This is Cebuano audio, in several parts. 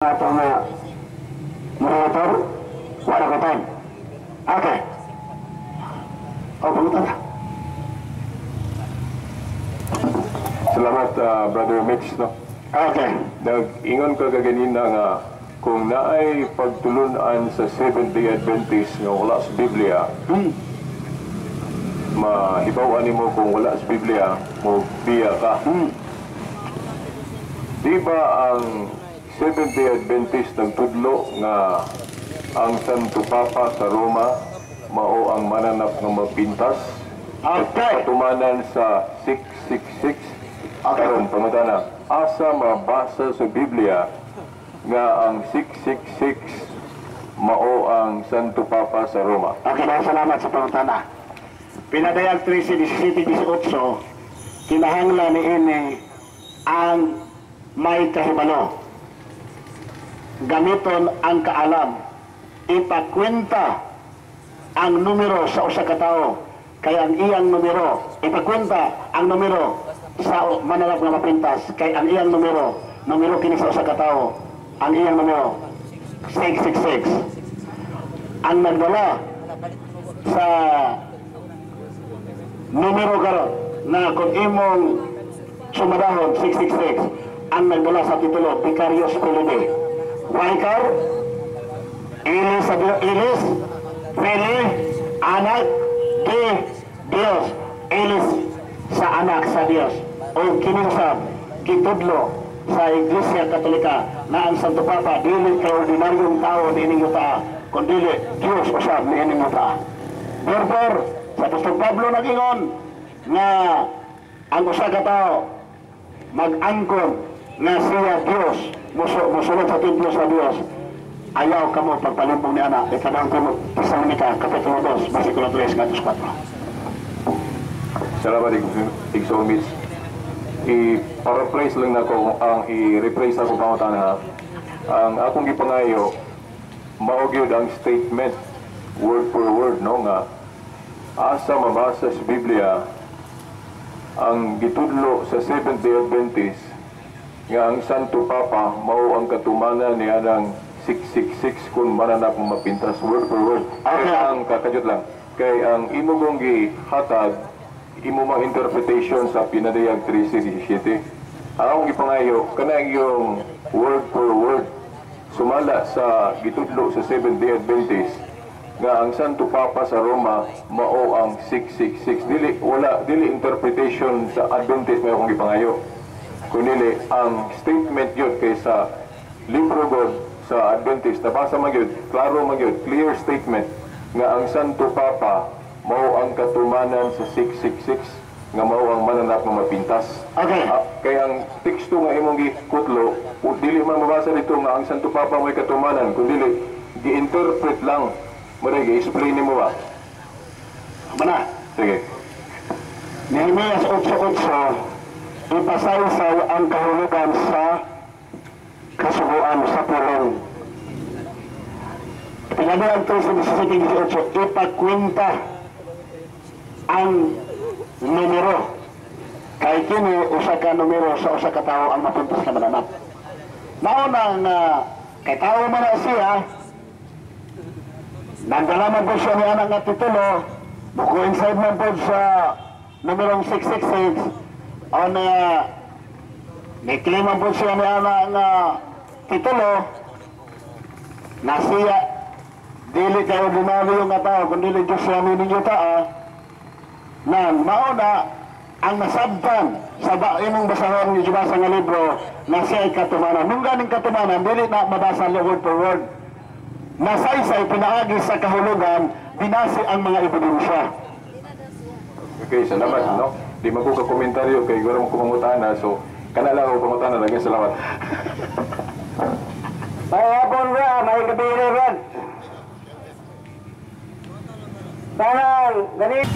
Ato nga moderator, wala ko time. Okay. O, pangutana. Salamat, Brother Mitch. No? Okay. Nag-ingon ka kaganina nga kung naay pagtulunan sa Seventh-day Adventist nga wala sa Biblia, mahibaw-an nimo kung wala sa Biblia, mo biya ka. Di ba ang Seventh-day Adventist nagtudlo nga ang Santo Papa sa Roma mao ang mananap nga mapintas? Okay. Katumanan sa 666. Okay. Karon pangutana, asa mabasa sa Biblia nga ang 666 mao ang Santo Papa sa Roma? Okay, maraming salamat sa pangutana. Pinadayag 13, 17, 18, kinahanglan ni ini ang may kahibalo. Gamiton ang kaalam. Ipakwenta ang numero sa usa ka tawo kay ang iyang numero, ipakwenta ang numero sa mananap nga mapintas kay ang iyang numero, numero kini sa usa ka tawo, ang iyang numero 666. Ang nagdala sa numero karon na kung imong sumadahon 666, ang nagdala sa titulo Vicarius Filii. Vicar Ilis sa Diyos, Ilis Fili anak di Dios, Ilis sa anak sa Dios. O kini usab gitudlo sa Iglesia Katolika na ang Santo Papa dili kay ordinaryong tao niining yuta, kundi Dios usab niining yuta. Therefore, sa Apostol Pablo nag-ingon nga ang usa ka tawo mag-angkon nga siya Dios, musulod sa templo sa Dios, ayaw kamo pagpalimbong ni ana. Ikalawang Tesalonika, Kapitulo 2, versikulo 3 ngadto 4. Salamat, Igsoon Mitch. I-paraphrase lang nako ang i-rephrase ako pangutana ha. Ang akong gipangayo, mao gyud ang statement word for word, no, nga asa mabasa sa Biblia ang gitudlo sa Seventh-day Adventist nga ang Santo Papa mao ang katumanan ni anang 666 kung mananap mo mapintas, word for word. Okay. Kay ang kakadyot lang kay ang imo kong gihatag, imo mang interpretation sa Pinadayag 13:17. Ang akong gipangayo, kana yung word for word sumala sa gitudlo sa Seventh-day Adventist nga ang Santo Papa sa Roma mao ang 666. Dili, wala, dili interpretation sa Adventist may akong gipangayo, kundi ang statement yun kay sa libro God sa Adventist nabasa man gyud, klaro man gyud, clear statement nga ang Santo Papa mao ang katumanan sa 666 nga mao ang mananap nga mapintas. Okay. Kay ang teksto nga imong gikutlo, dili man mabasa dito nga ang Santo Papa mo'y katumanan, kundi gi-interpret lang mo rin, gi-explain nimo ba? Mana? Sige. Nehemias 8:8, ipasaysay ang kahulugan sa kasuguan sa pulong. Pinadayag 13, 17, 18, ipakwenta ang numero. Kay kini usa ka numero sa usa ka tawo ang mapintas nga mananap. Mao na nga kay tawo man na siya, nagdala man po siya ni anak nga titulo, mo-coincide man po sa numerong 666, o na ni-claim man po siya ni anak nga titulo, na siya dili kay ordinaryo nga tao, kundi Diyos siya ninyo taa, na mao na ang nasabtan sa ba, imong basahon ni gibasa nga libro na siya ay katumanan. Nung ganing katumanan, dili na mabasa word for word. Nasaysay pinaagi sa kahulugan, binasi ang mga ebidensya. Okay, salamat, no? Di man ko ka komentaryo kay wala mo ko mangutana, so kana lang ako pangutana lagi, salamat. May hapon ba? May gabi rin. Tanang, ganit.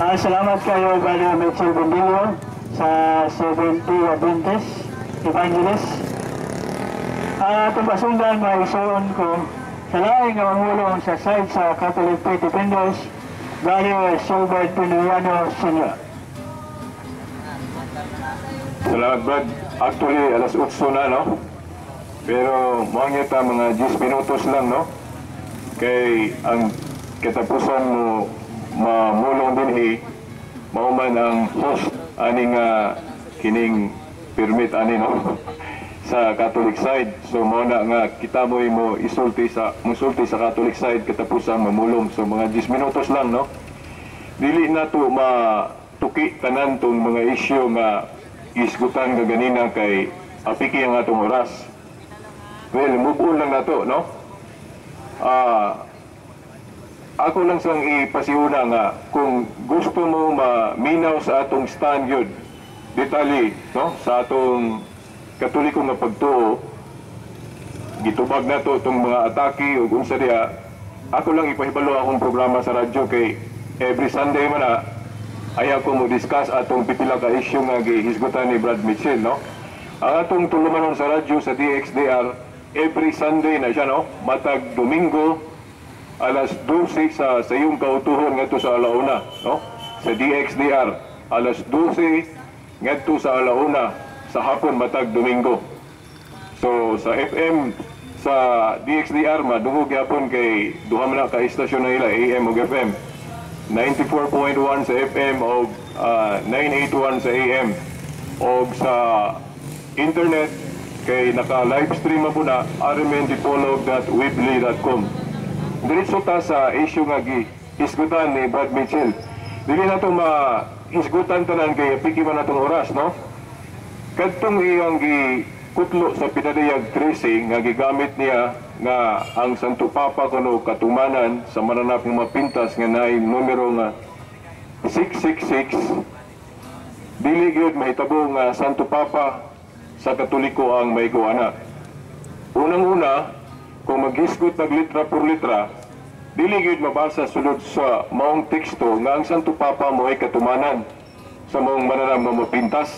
Salamat kayo, Brother Mitchell Bumbillo sa Seventh-day Adventist Evangelist. Atong pasundan, mga isuon ko sa laing nga mangulong sa side sa Catholic Faith Defenders, Brother Gilbert Piliano Sr. Salamat, Brad. Actually, alas 8 na, no? Pero moangyo ta mga 10 minutos lang, no? Kay ang katapusan mo mamulong dinhi mao man ang host ani nga kining permit ani, no, sa Catholic side. So mao na nga kita mo isulti sa musulti sa Catholic side katapusan mamulong. So mga 10 minutos lang, no? Dili na to matuki tanan tong mga isyu nga isgutan kaganina kay apiki ang atong oras. Well, move on lang nato, no? Ako lang sang ipasiuna nga kung gusto mo maminaw sa atong stand yun, detalye, no? Sa atong Katoliko nga pagtuo, gitubag nato itong mga atake ug unsa diha, ako lang ipahibalo akong programa sa radyo kay every Sunday man na ayaw ko mo discuss atong pipila ka issue nga gihisgutan ni Brad Mitchell, no? Ang atong tulumanon sa radyo sa DXDR every Sunday na siya, no? Matag Domingo alas 12 sa iyong kautuhon ngadto sa alauna, no? Sa DXDR alas 12 ngadto sa alauna sa hapon matag Domingo. So sa FM sa DXDR madungog gyapon kay duha man na ka istasyon na nila, AM ug FM. 94.1 sa FM o 981 sa AM. Og sa internet kay naka live stream po na rmndipolog.weebly.com. Diretso ta sa issue nga gihisgutan ni Brad Mitchell. Dili na to mahisgutan tanan kay piki man natong oras, no? Kadtong iyang gikutlo sa Pinadayag 13 nga gigamit niya nga ang Santo Papa kuno katumanan sa mananap ng mapintas nga naay numero nga 666, dili gyud mahitabo nga Santo Papa sa Katoliko ang may ana. Unang-una, kung maghisgot nag litra por litra, dili gyud mabasa sulod sa maong teksto nga ang Santo Papa mo ay katumanan sa maong mananap nga mapintas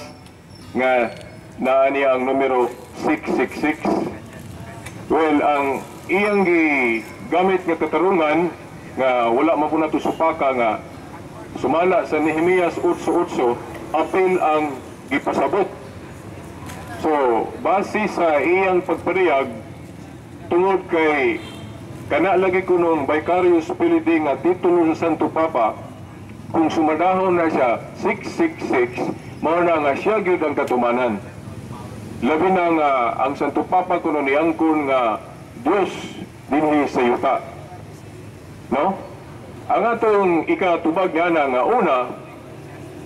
nga naa niya ang numero 666. Well, ang iyang gigamit nga katarungan nga wala man po nato supaka nga sumala sa Nehemias 8:8, apil ang gipasabot. So, base sa iyang pagpadayag, tungod kay kana lagi kunong Vicarius Filii nga titulo sa Santo Papa, kung sumadahon na siya 666, mao na nga siya gyud ang katumanan. Labi na nga ang Santo Papa kuno niangkon nga Dios dinhi sa yuta. No? Ang atong ikatubag nga na nga una,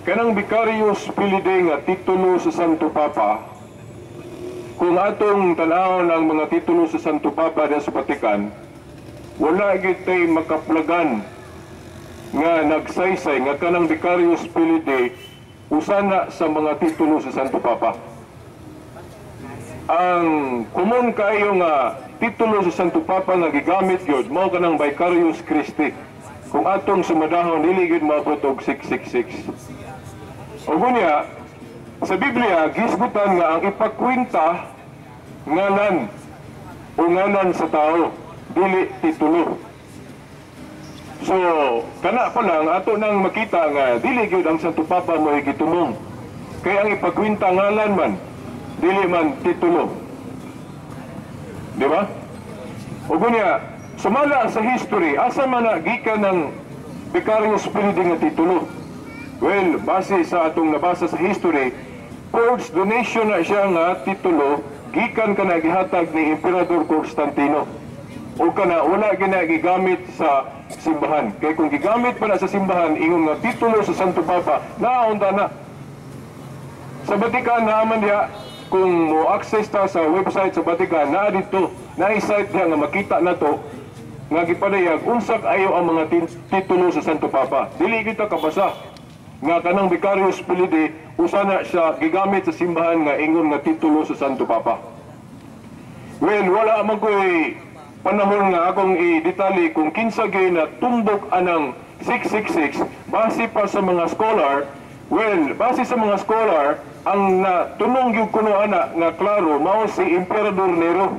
kanang Vicarius Filii nga titulo sa Santo Papa, kung atong tan-awon ang mga titulo sa Santo Papa diha sa Vatican, wala gyud tay makaplagan nga nagsaysay nga kanang Vicarius Filii usa na sa mga titulo sa Santo Papa. Ang common kaayo nga titulo sa Santo Papa nga gigamit gyud mao kanang Vicarius Christi. Kung atong sumadahon, dili gyud moabot og 666. Ug unya, sa Biblia gisgutan nga ang ipakwenta ngalan o ngalan sa tao, dili titulo. So, kana pa lang ato nang makita nga dili gyud ang Santo Papa mo gitumong. Kay ang ipakwenta ngalan man, dili man titulo. Di ba? Ug unya, sumala sa history, asa man na gikan ng Vicarius Filii nga titulo? Well, base sa atong nabasa sa history, forged donation na siya nga titulo, gikan ka na gihatag ni Emperador Constantino. O kana wala gina gigamit sa simbahan. Kay kung gigamit pa na sa simbahan, ingon nga titulo sa Santo Papa, naunta na. Sa Vatican naaman diha, kung mo access ta sa website sa Vatican, naa dito, naa site diha nga makita na to, nga gipadayag unsa kaayo ang mga titulo sa Santo Papa. Dili kita kabasa nga kanang Vicarius Filii usa na siya gigamit sa simbahan nga ingon nga titulo sa Santo Papa. Well, wala man ko'y panahon nga akong i-detalye kung kinsa gyud na tumbok anang 666 base pa sa mga scholar. Well, base sa mga scholar, ang natunong gyud kuno ana nga klaro mao si Emperador Nero.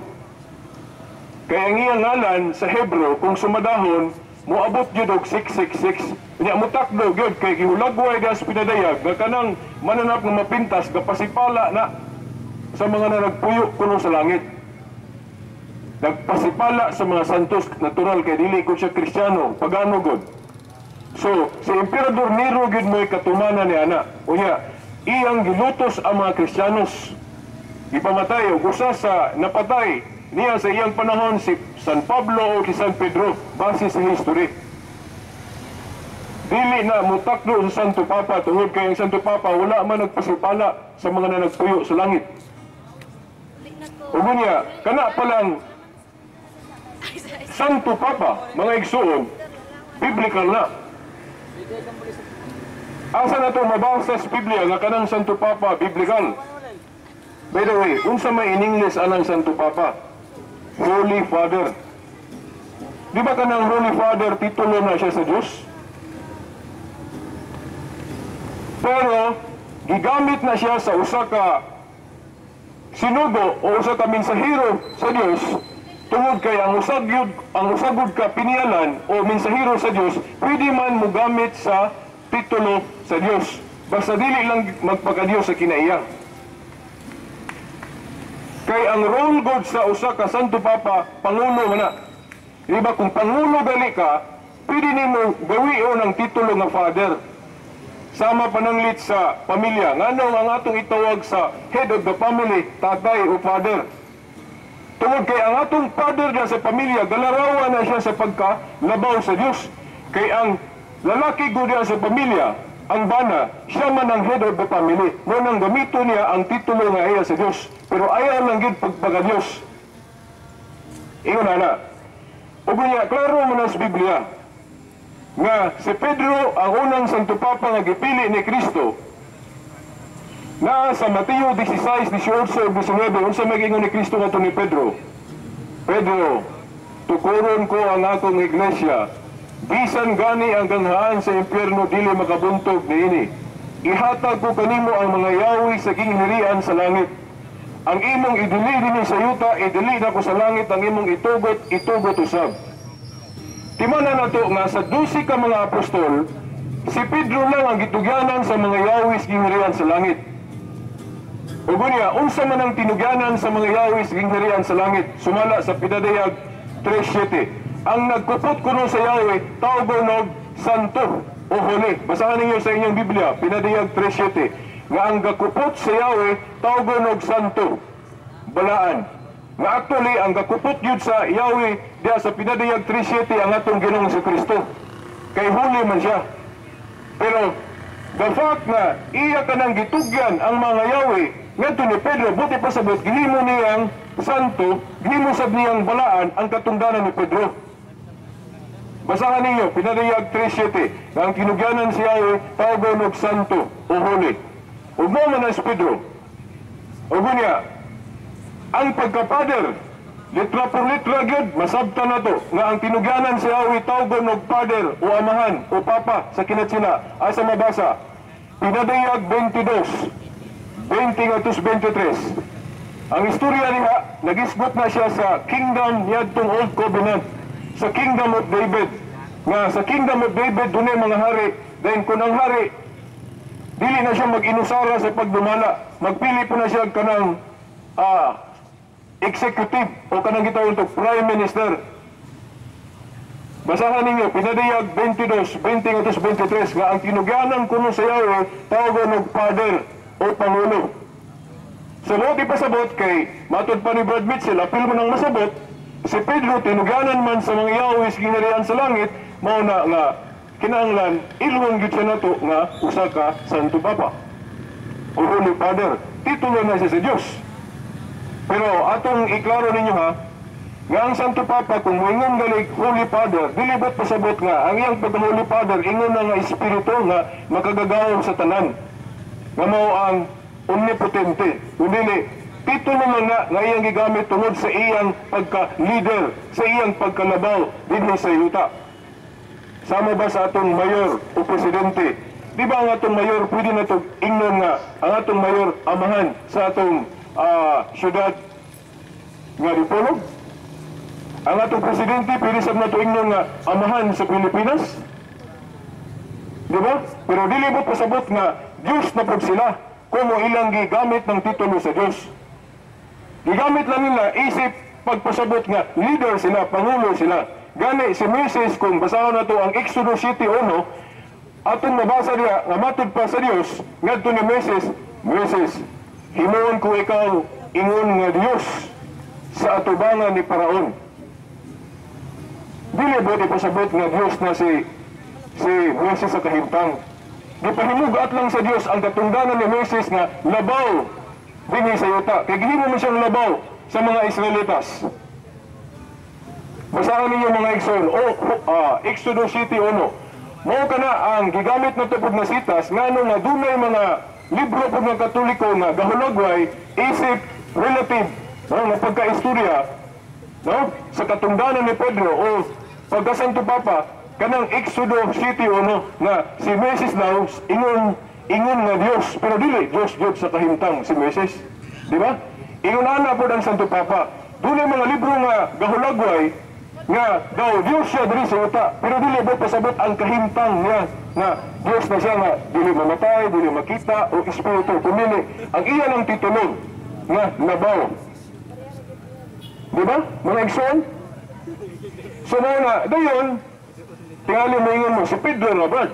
Kay ang iyang ngalan sa Hebrew kung sumadahon moabot gyud og 666. Nya mutakdo gyud kay gihulagway gas pinadayag nga kanang mananap nga mapintas gapasipala na. sa mga nanagpuyo kuno sa langit. Nagpasipala sa mga santos, natural kay dili ko siya Kristiyano, pagano god. So, si Emperador Nero gid mo'y katumanan ni ana. Unya, iyang gilutos ang mga Kristiyanos. Gipamatay og usa sa napatay niya sa iyang panahon si San Pablo o si San Pedro, base sa history. Dili na mutakdo sa Santo Papa tungod kay ang Santo Papa wala man nagpasipala sa mga nanagpuyo sa langit. Ug unya, kana pa lang Santo Papa, mga igsuon, biblical na. Asa na to mabasa sa Biblia nga kanang Santo Papa biblical? By the way, unsa may in English anang Santo Papa? Holy Father. Di ba kanang Holy Father titulo na siya sa Diyos? Pero gigamit na siya sa usa ka sinugo o usa ka mensahero sa Dios tungod kay ang usagod ka pinialan o mensahero sa Dios pwede man mogamit sa titulo sa Dios basta dili lang magpakadiyos sa kinaiya. Kay ang role god sa usa ka Santo Papa, pangulo man na. Di ba kung pangulo gali ka, pwede nimo gawion ang titulo nga Father. Sama pananglit sa pamilya. Ngano ang atong itawag sa head of the family, tatay o father? Tungod kay ang atong father na sa pamilya, galarawan na siya sa pagkalabaw sa Diyos. Kay ang lalaki gud sa pamilya, ang bana, siya man ang head of the family. Mo nang gamito niya ang titulo nga iya sa Diyos. Pero ayaw lang gid pagpaka-Diyos. Ingon na. Ug niya, klaro mo na sa Biblia nga si Pedro ang unang Santo Papa nga gipili ni Kristo. Na sa Mateo 16, 18, 19, unsa may giingon ni Kristo ngadto ni Pedro? "Pedro, tukuron ko ang akong iglesia. Bisan gani ang ganghaan sa impyerno dili makabuntog niini. Ihatag ko kanimo ang mga yawi sa gingharian sa langit. Ang imong idili dinhi sa yuta, idili nako sa langit, ang imong itugot, itugot usab." Timana nato nga sa 12 ka mga apostol, si Pedro lang ang gitugyanan sa mga yawis gingharian sa langit. Ug unya, unsa man ang tinugyanan sa mga yawis gingharian sa langit? Sumala sa Pinadayag 3:7. Ang nagkupot kuno sa Yahweh, tawgon og santo o holy. Basahan ninyo sa inyong Biblia, Pinadayag 3:7. Nga ang gakupot sa Yahweh, tawgon og santo, balaan. Nga actually, ang gakupot yun sa Yahweh, diya sa Pinadayag 3:7, ang atong Ginoong si Kristo. Kay huli man siya. Pero, the fact na iya ka nang gitugyan ang mga Yahweh, ngadto ni Pedro, buti pa sabot, gihimo niyang santo, gihimo sab niyang balaan ang katungdanan ni Pedro. Basahan ninyo, Pinadayag 3:7, nga ang tinugyanan si Yahweh, tawgon og santo o holy. Ug mo man si Pedro. Ug niya, ang pagka-father, litra por litra gyud, masabta na to, nga ang tinugyanan si Yahweh tawgon og father o amahan o papa sa kinatsina. Asa mabasa? Pinadayag 22, 20-23. Ang istorya niya, nagisgot na siya sa kingdom niadtong Old Covenant, sa Kingdom of David. Nga sa Kingdom of David, dunay mga hari. Then kung ang hari, dili na siya mag-inusara sa pagdumala. Magpili po na siya kanang executive o kanang gitawag to prime minister. Basahan ninyo, Pinadayag 22, 20-23, nga ang tinugyanan kuno sa Yahweh, tawgon og father o pangulo. So, mo di pasabot kay, matod pa ni Brad Mitchell, apil mo nang masabot, si Pedro tinugyanan man sa mga Yahweh sa gingharian sa langit, mao na nga kinahanglan ilwang gyud siya nato nga usa ka Santo Papa o Holy Father. Titulo na siya sa Dios. Pero atong iklaro ninyo ha, nga ang Santo Papa kung moingon galig Holy Father, dili ba't pasabot nga ang iyang pagka Holy Father ingon na nga espiritu nga makagagahom sa tanan, nga mao ang omnipotente. Kung dili, titulo man nga nga iyang gigamit tungod sa iyang pagka-leader, sa iyang pagkalabaw dinhi sa yuta. Sama ba sa atong mayor o presidente? Di ba ang atong mayor pwede na to ingnon nga ang atong mayor amahan sa atong syudad nga Dipolog? Ang atong presidente pwede sab nato ingnon nga amahan sa Pilipinas? Di ba? Pero dili mo pasabot nga Diyos na pud sila kung ilang gigamit ng titulo sa Diyos. Gigamit lang nila isip pagpasabot nga leader sila, pangulo sila. Gani si Moises, kung basahon nato ang Exodus 7:1, atong mabasa diha nga matud pa sa Dios ngadto ni Moises, "Moises, himuon ko ikaw ingon nga Dios sa atubangan ni Paraon." Dili ba ipasabot nga Dios na si Moises sa kahimtang? Gipahimugat lang sa Dios ang katungdanan ni Moises nga labaw dinhi sa yuta. Kay gihimo mo siyang labaw sa mga Israelitas. Basahan ninyo, mga igsoon, o Exodus 7:1. Mao kana ang gigamit na tupod na sitas ngano nga dunay mga libro pud nga Katoliko nga gahulagway isip relative, no, nga pagkaistorya, no, sa katungdanan ni Pedro o pagka Santo Papa, kanang Exodo 7:1 nga si Moises daw ingon ingon nga Dios, pero dili Dios gyud sa kahimtang si Moises, di ba? Ingon ana pod ang Santo Papa. Dunay mga libro nga gahulagway nga daw Dios siya diri sa yuta, pero dili ba pasabot ang kahimtang niya nga Dios na siya, nga dili mamatay, dili makita o espiritu, kundi ang iya lang titulo nga labaw. Di ba, mga igsoon? So mao na, dayon, tingali moingon mo, si Pedro na ba?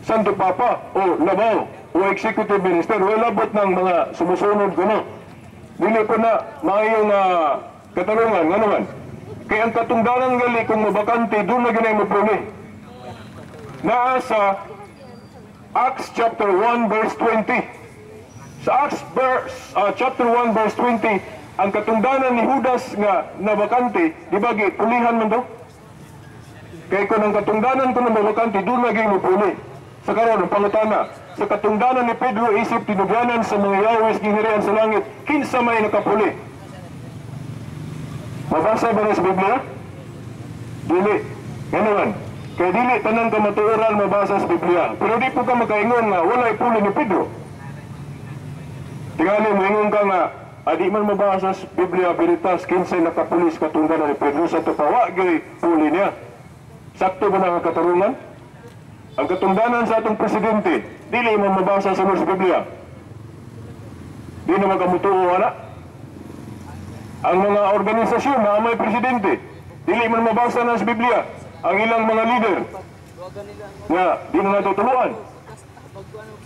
Santo Papa o labaw o executive minister, wala labot ng mga sumusunod ko, no? Dili ko na maayong katarungan, nga naman. Kaya ang katungdanan gali kung mabakante, doon na ginay mo puli. Naa sa Acts chapter 1 verse 20. Sa Acts chapter 1 verse 20, ang katungdanan ni Judas nga nabakante, di ba pulihan man to? Kay kung ang katungdanan ko na mabakante, doon na mo puli. Sa karon, ang pangutana, sa katungdanan ni Pedro isip tinugyanan sa mga yawes gingharian sa langit, kinsa may nakapuli? Mabasa ba na sa Biblia? Dili. Nga? Kaya dili tanang kamatuoran mabasa sa Biblia. Pero di po ka makaingon nga walay puli ni Pedro. Tingali moingon ka nga adi man mabasa sa Biblia veritas kinsay nakapuli sa katungdanan ni Pedro, sa tupawa gyud puli niya. Sakto ba na ang katarungan? Ang katungdanan sa atong presidente, dili man mabasa sa Biblia. Di na makamutuo ana. Ang mga organisasyon na may presidente, dili man mabasa na sa Biblia ang ilang mga leader nga di na natuturuan.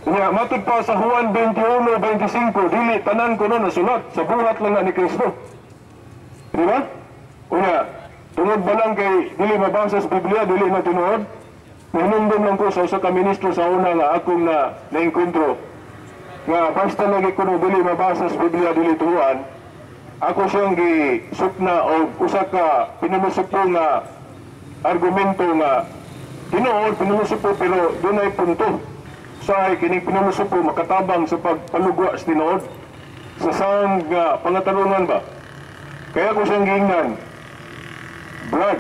Nga matud pa sa Juan 21:25, dili tanan kuno nasulat sa buhat lang na ni Kristo. Di ba? Una, tungod ba lang kay dili mabasa sa Biblia, dili na tinuod? Nahinumdum lang ko sa usa ka ministro sa una nga akong na naengkwentro nga basta lagi kuno dili mabasa sa Biblia, dili turuan. Ako siyang gisupna og usa ka pinulosopo nga argumento nga tinuod pinulosopo pero dunay punto. Sa kining pinulosopo makatabang sa pagpalugwa sa tinuod sa sound nga pangatarungan ba. Kaya ko siyang giingnan, "Brad,"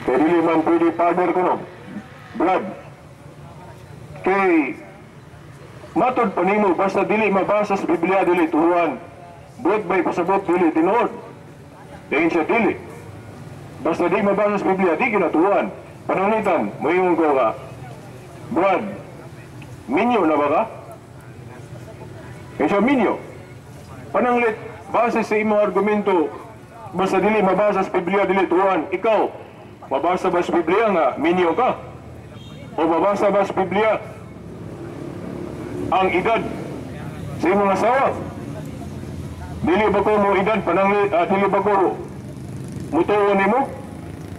kay dili man pwede father ko, no, "Brad, kay matod pa nimo basta dili mabasa sa Biblia, dili turuan, buot ba'y pasabot dili tinuod?" Dayon siya, "Dili. Basta di mabasa sa Biblia, di ginatuan." Pananglitan, moingon ko nga, "Brad, minyo na ba ka?" Kaya siya, "Minyo." "Pananglit, base sa imong argumento, basta dili mabasa sa Biblia, dili tuan. Ikaw, mabasa ba sa Biblia nga minyo ka? O mabasa ba sa Biblia ang edad sa imong asawa? Dili ba ko mo edad pananglit, dili ba ko mutuo nimo?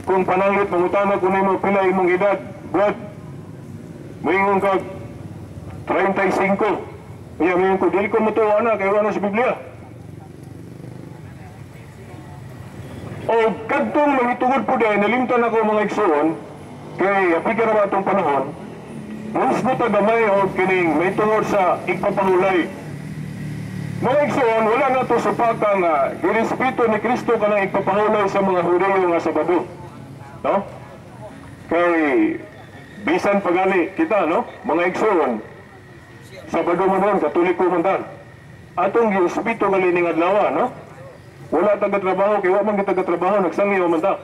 Kung pananglit mangutana ko nimo pila imong edad, Brad, moingon ka 35. Iya, moingon ko, dili ko mutuo ana kay wala na sa Biblia." O kadtong mahitungod po dahil nalimtan ako, mga igsoon, kay apika na ba itong panahon, musgo ta gamay o kining may tungod sa igpapahulay. Mga igsoon, wala na to supaka nga girespeto ni Kristo kanang igpapahulay sa mga Hudiyo nga Sabado. No? Kay bisan pagali kita, no? Mga igsoon, Sabado man ron, Katoliko man tan. Atong girespeto gali ning adlaw, no? Wala taga-trabaho, kay wa man kita taga-trabaho, nagsangyaw man ta.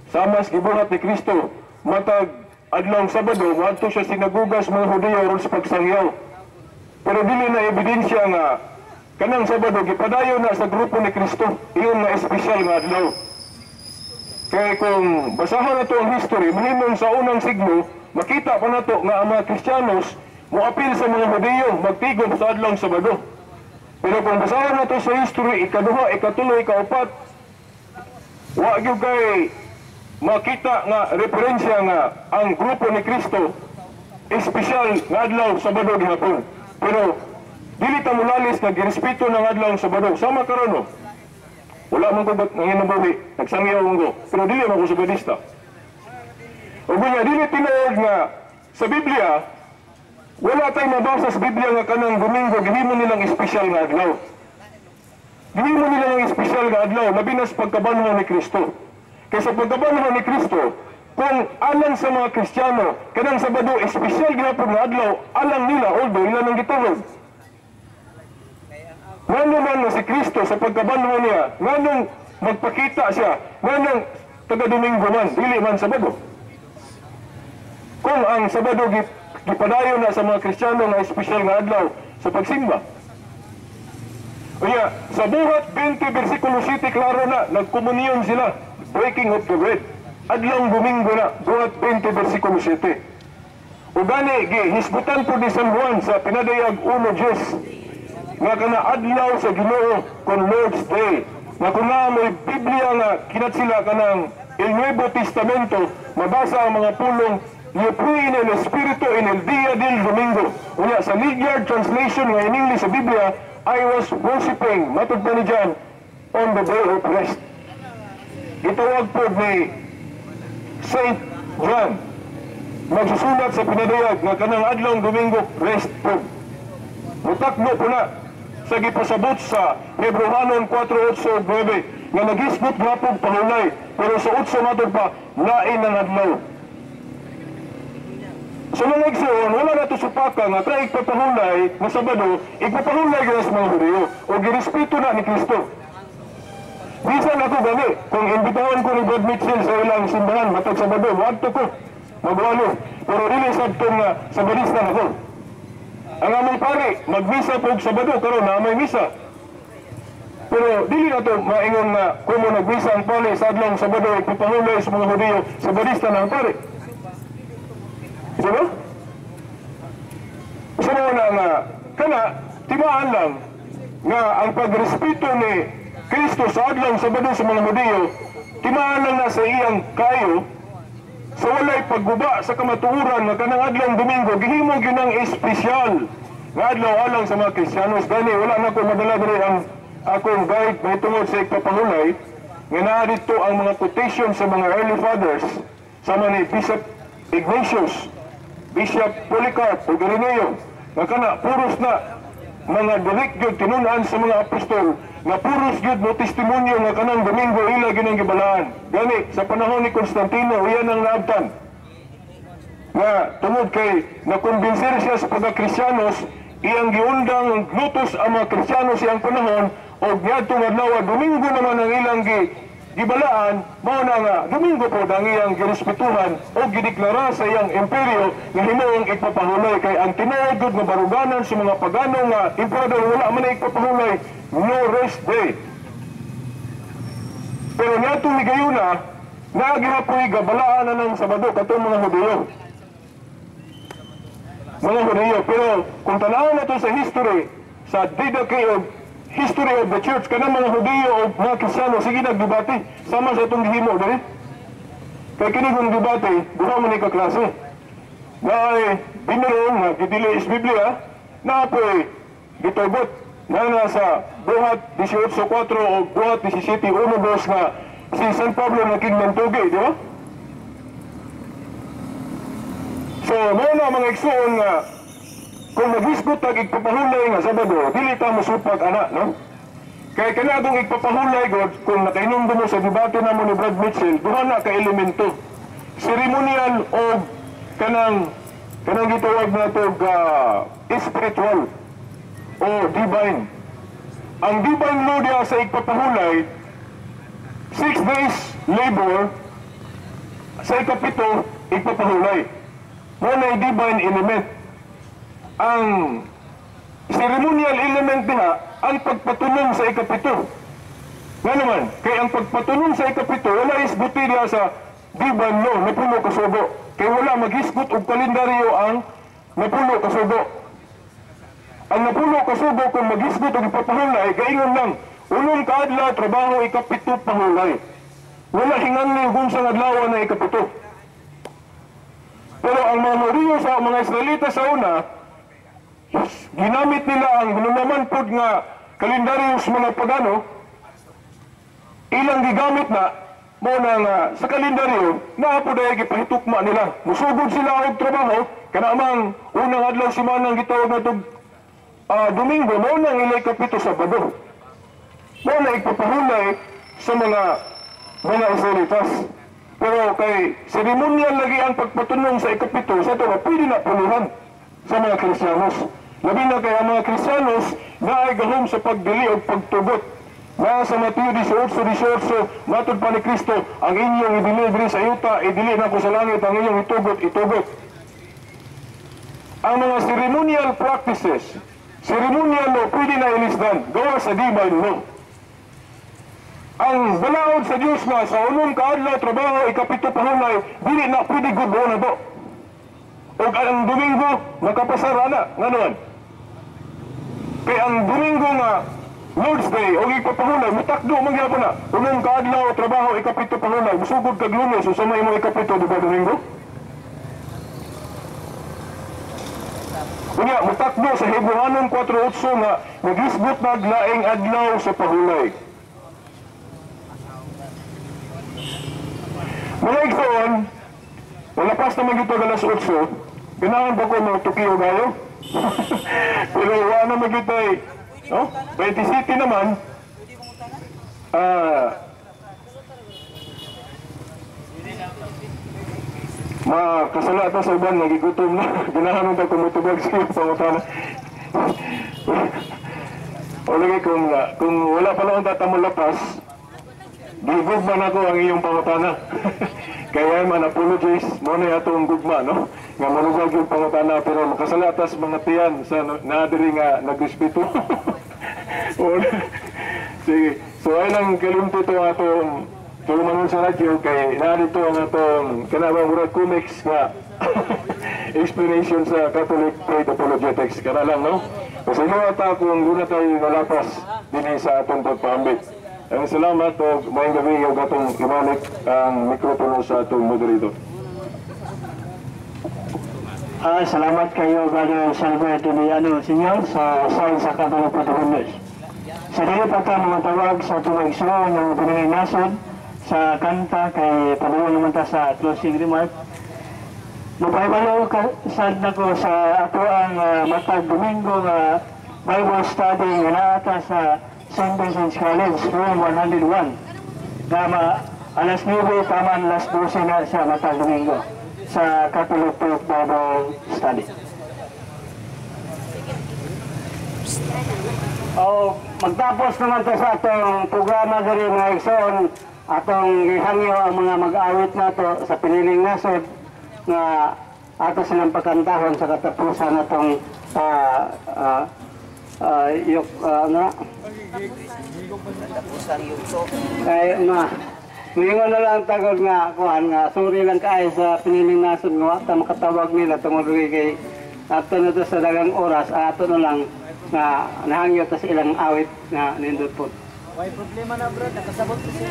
Samas gibuhat ni Kristo, matag adlawng Sabado, moadto siya sinagugas mga Hudiyo aron sa pagsangyaw. Pero dili na ebidensya nga Kanang Sabado gipadayon na sa grupo ni Kristo, iyon nga espesyal nga adlaw. Kaya kung basahan nato ang history, mahimong sa unang siglo, makita pa nato nga ang mga Kristiyanos moapil sa mga Hudiyo, magtigom sa adlawng Sabado. Pero kung basahan nato sa history, ikaduha, ikatulo, ikaupat, wa gyud kay makita nga referensya nga ang grupo ni Kristo espesyal nga adlaw Sabado gihapon. Pero dili ta mulalis nga girespeto ng adlaw Sabado. Sama karon, no? Wala man ko ba't nanginabuhi, nagsangyaw man ko, pero dili man ko Sabadista. Ug nga dili tinuod nga sa Biblia, wala tay mabasa sa Biblia nga kanang Domingo gihimo nilang espesyal nga adlaw. Gihimo nila ng espesyal nga adlaw, labi na sa pagkabanhaw ni Kristo. Kay sa pagkabanhaw ni Kristo, kung alang sa mga Kristiyano, kanang Sabado espesyal gihapon nga adlaw, alang nila, although ila nang gituod. Ngano man nga si Kristo sa pagkabanhaw niya, nganong magpakita siya, nganong taga-Domingo man, dili man Sabado? Kung ang Sabado gipadayon na sa mga Kristiyano nga espesyal nga adlaw sa pagsimba. Unya, sa Buhat 20 versikulo 7, klaro na, nagkomunyon sila, breaking of the bread. Adlawng Domingo na, Buhat 20 versikulo 7. O gani, gihisgutan po ni San Juan sa Pinadayag 1:10, nga kana adlaw sa Ginoo kon Lord's Day. Nga kung nga may Biblia nga kinat sila kanang El Nuevo Testamento, mabasa ang mga pulong "Yo fui en el Espíritu en el día del Domingo." Unya, sa Ledyard Translation nga in English sa Biblia, "I was worshiping," matod pa ni John, "on the day of rest." Gitawag po ni Saint John, magsusulat sa Pinadayag nga kanang adlawng Domingo, rest po. Mutakbo po na sa gipasabot sa Hebreohanon 4, 8, 9 nga nagisgot nga po pahulay, pero sa 8 matod pa, lain ng adlaw. Sa mga igsoon, wala na to supaka nga kay igpapahulay nga Sabado, igpapahulay gina sa mga Hudiyo o girespeto na ni Kristo. Bisan ako gani, kung imbitahan ko ni Brad Mitchell sa ilang simbahan matag Sabado, moadto ko, magwalo. Pero dili sabtong nga Sabadista na ko. Ang among pare, magmisa po og Sabado, karon na may misa. Pero dili na to maingon nga kung mo nagmisa ang pare sa adlawng Sabado, igpapahulay sa mga Hudiyo, Sabadista na ang pare. Diba? So na nga, kana, timaan lang nga ang pagrespeto ni Kristo sa adlawng Sabado sa mga Hudiyo, timaan lang na sa iyang kayo, sa walay pagguba sa kamatuoran nga kanang adlawng Domingo, gihimo gyud ang espesyal nga adlaw alang sa mga Kristiyanos. Gani, wala na ko madala diri ang akong guide may tungod sa igpapahulay, nga naa dito ang mga quotation sa mga early fathers, sama ni Bishop Ignatius, Bishop Polycarp o Ireneo, nga kana puros na mga direct gyud tinun-an sa mga apostol, nga puros gyud mo testimonyo nga kanang Domingo ila gyud ang gibalaan. Gani sa panahon ni Constantino, iyan ang naabtan nga tungod kay nakumbinser siya sa pagka-Kristiyanos, iyang giundang ang glutos ang mga Kristiyanos iyang panahon, og niadtong adlaw Domingo naman ang ilang gibalaan, mao na nga Domingo po ang iyang girespetuhan o gideklara sa iyang imperyo nga himuong igpapahulay, kay ang tinuod gud nga baruganan sa mga pagano nga emperador wala man ay igpapahulay, no rest day. Pero niadtong migayuna, naa gihapoy gabalaan na ng Sabado katong mga Hudiyo. Mga Hudiyo, pero kung tan-awon nato sa history, sa Didache of History of the Church, kanang mga Hudiyo o mga Kristiyano, sige nagdebate, sama sa itong gihimo, dili? Kay kini kong debate, duha man ni kaklase. Na ay binurong nga gidili is Biblia, na apoy gitugot na nasa Buhat 18:4 o Buhat 17:1-2 nga si San Pablo naging nantugi, di ba? So, mao na mga igsuon nga kung naghisgot tag igpapahulay nga Sabado, dili ta mosupak ana, no? Kay kana akong igpapahulay god, kung nakainumdum mo sa debate namo ni Brad Mitchell, duha na ka elemento. Ceremonial o kanang gitawag nato spiritual o divine. Ang divine law diha sa igpapahulay, 6 days labor, sa ikapito igpapahulay. Mao na divine element. Ang Ceremonial element diha ang pagpatunong sa ikapito. Nga naman, kay ang pagpatunong sa ikapito, wala isguti diha sa divine law, napulo kasubo. Kay wala maghisgot og kalendaryo ang napulo kasubo. Ang napulo kasubo kung maghisgot og ipapahulay, gaingon lang, unong kaadlaw trabaho, ikapito pahulay. Wala hinganli kung sa adlaw na ikapito. Pero ang mga Hudiyo sa mga Israelita sa una, ginamit nila ang lumaman pod nga kalendaryo sa mga pagano, ilang gigamit na mo na nga sa kalendaryo naa po dahil gipahitukma nila. Musugod sila og trabaho, kanamang unang adlaw semana ang gitawag natog Domingo, mao nang ilay kapito Sabado. Mao na ipapahulay sa mga Israelitas. Pero kay seremonyal lagi ang pagpatunong sa ikapito, sa ito pwede na puluhan sa mga Kristiyanos. Labi na kay ang mga Kristiyanos na ay gahom sa pagdili o pagtugot. Na sa Mateo 18:18, matod pa ni Kristo, ang inyong idili sa yuta, idili na ko sa langit, ang inyong itugot, itugot. Ang mga ceremonial practices, ceremonial law, pwede na ilisdan, gawa sa divine law. Ang balaod sa Diyos na sa unong kaadlaw trabaho, ikapito pahulay, dili na pwede gudbo na to. O ang Domingo, makapasara na, nganon. Kaya ang Domingo nga, Lord's Day, o ipapahulay, mutakdo, mangyapon na. Unong kaadlaw trabaho, ikapito pahulay, musugod kag Lunes, o sa may mo ikapito, di ba Domingo? Unya, mutakdo sa Hebrehanon 4:8 nga, nagisgot naglaing adlaw sa pahulay. Mga igsoon, wala pas naman dito alas 8, ganahan ba ko ng Tokyo gayo? Pero wala naman dito eh, no? 20 City naman, makasala ata sa uban, nagigutom na, ganahan mo kumutubag sa iyong pangutana. O lagi, kung wala pa lang tatamulapas, gigugma na ko ang iyong pangutana. Kaya man apologies, mo na atong gugma, no? Nga manugag yung pangutana, pero makasalatas mga tiyan sa naadiri nga nagrespeto. Sige, so ay lang kalimti to atong tulumanon sa radyo, kay naadito ang atong kanabang murag comics nga explanation sa Catholic Faith Apologetics. Kana lang, no? Kasi ino ata kung guna tayo nalapas din sa atong pagpambit. Ang salamat o maayong gabi og atong ibalik ang mikropono sa atong moderator. Salamat kayo Brother Salve Demiano Senior sa side sa Catholic Defenders. Sa dili pa ta mga tawag sa atong igsoon ng pinangay nasod sa kanta kay paduol naman ta sa closing remark. Mapahibalo sad nako sa ato ang matag Domingo nga Bible study nga naata sa St. Vincent's College, room 101. Tama, alas 9, tama alas 12 na sa matag Domingo sa Catholic Faith Bible Study. O, magtapos naman to sa atong programa diri mga igsoon, atong gihangyo ang mga mag-awit nato sa piniling nasod nga ato silang pagkantahon sa katapusan atong kay ma mingon na lang tagod nga kuan nga sorry lang kay sa piniling nasod nga wa ta makatawag nila tungod kay ato na to sa dagang oras, ato na lang nga nahangyo ta sa ilang awit nga nindot po. Way problema na bro, nakasabot ko siya.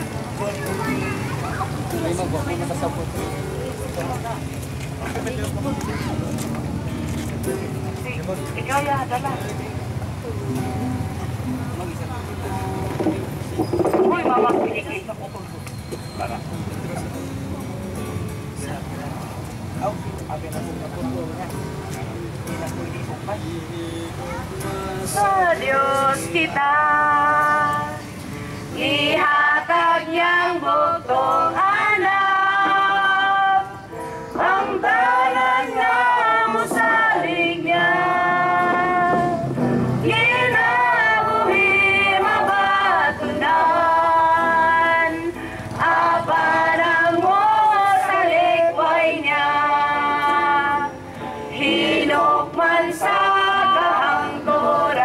Ay mo may nakasabot. Ikaw ya dala. Uy, mama, pinigil. Sa Diyos kita, ihatag niyang buktong anak, ang tanan nga musalig niya. Kinabuhi mabatunan, apan ang mosalikway niya. Hinukman sa kahangturan,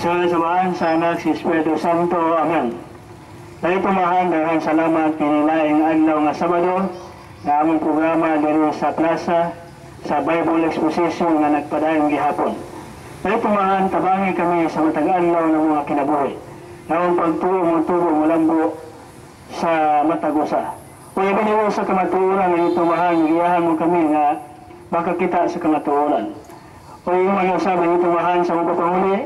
Sa samahan sa Anak, si Espiritu Santo. Amen. Naitumahan, daghang salamat kinilaing adlaw nga Sabado na among programa diri sa plaza sa Bible Exposition nga nagpadayon gihapon. Naitumahan, tabangi kami sa matag adlaw ng mga kinabuhi. Naong pagtuo mo tubo mulambo sa matag usa. O ibaniwo sa kamatuoran nga itumahan, giyahan mo kami nga makakita sa kamatuoran. O yung mga usab nga itumahan sa mga panguli,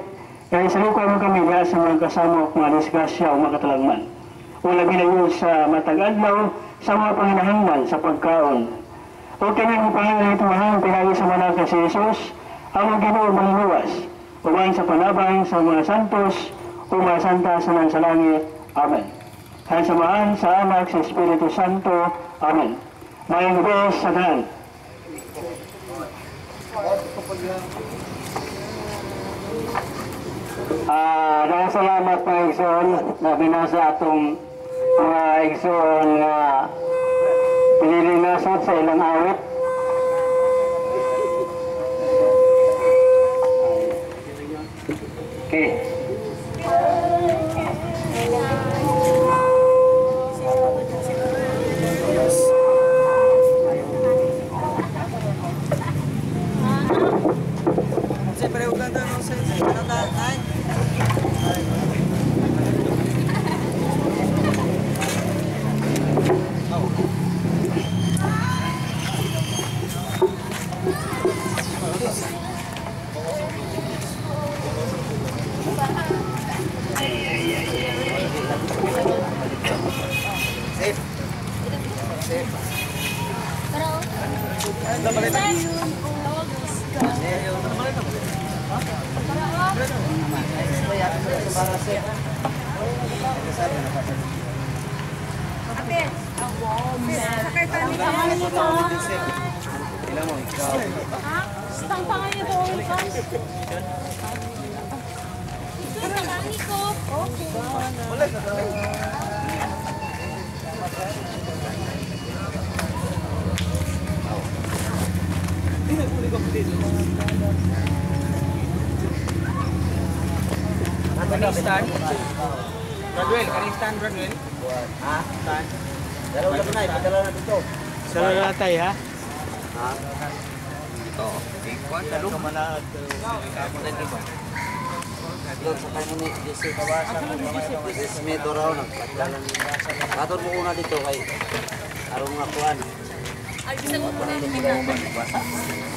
kaya sa lupa mo kami diha sa mga kasama mga disgrasya o mga katalagman. O labi na yun sa matag adlaw sa mga panginahanglan sa pagkaon. O kini mo Panginoon itumahan pinagi sa manaka si Jesus, ang Ginoo maniniwas, uban sa panabang sa mga santos o mga santa sa mga sa langit. Amen. Ang samahan sa Anak, sa Espiritu Santo. Amen. Mayong gabi sa tanan. Daghang salamat mga igsoon, labi na sa atong mga igsoon nga piniling nasod sa ilang awit. Okay.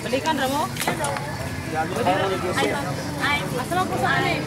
Balikan ra mo? Ay, asa man ko sa ani?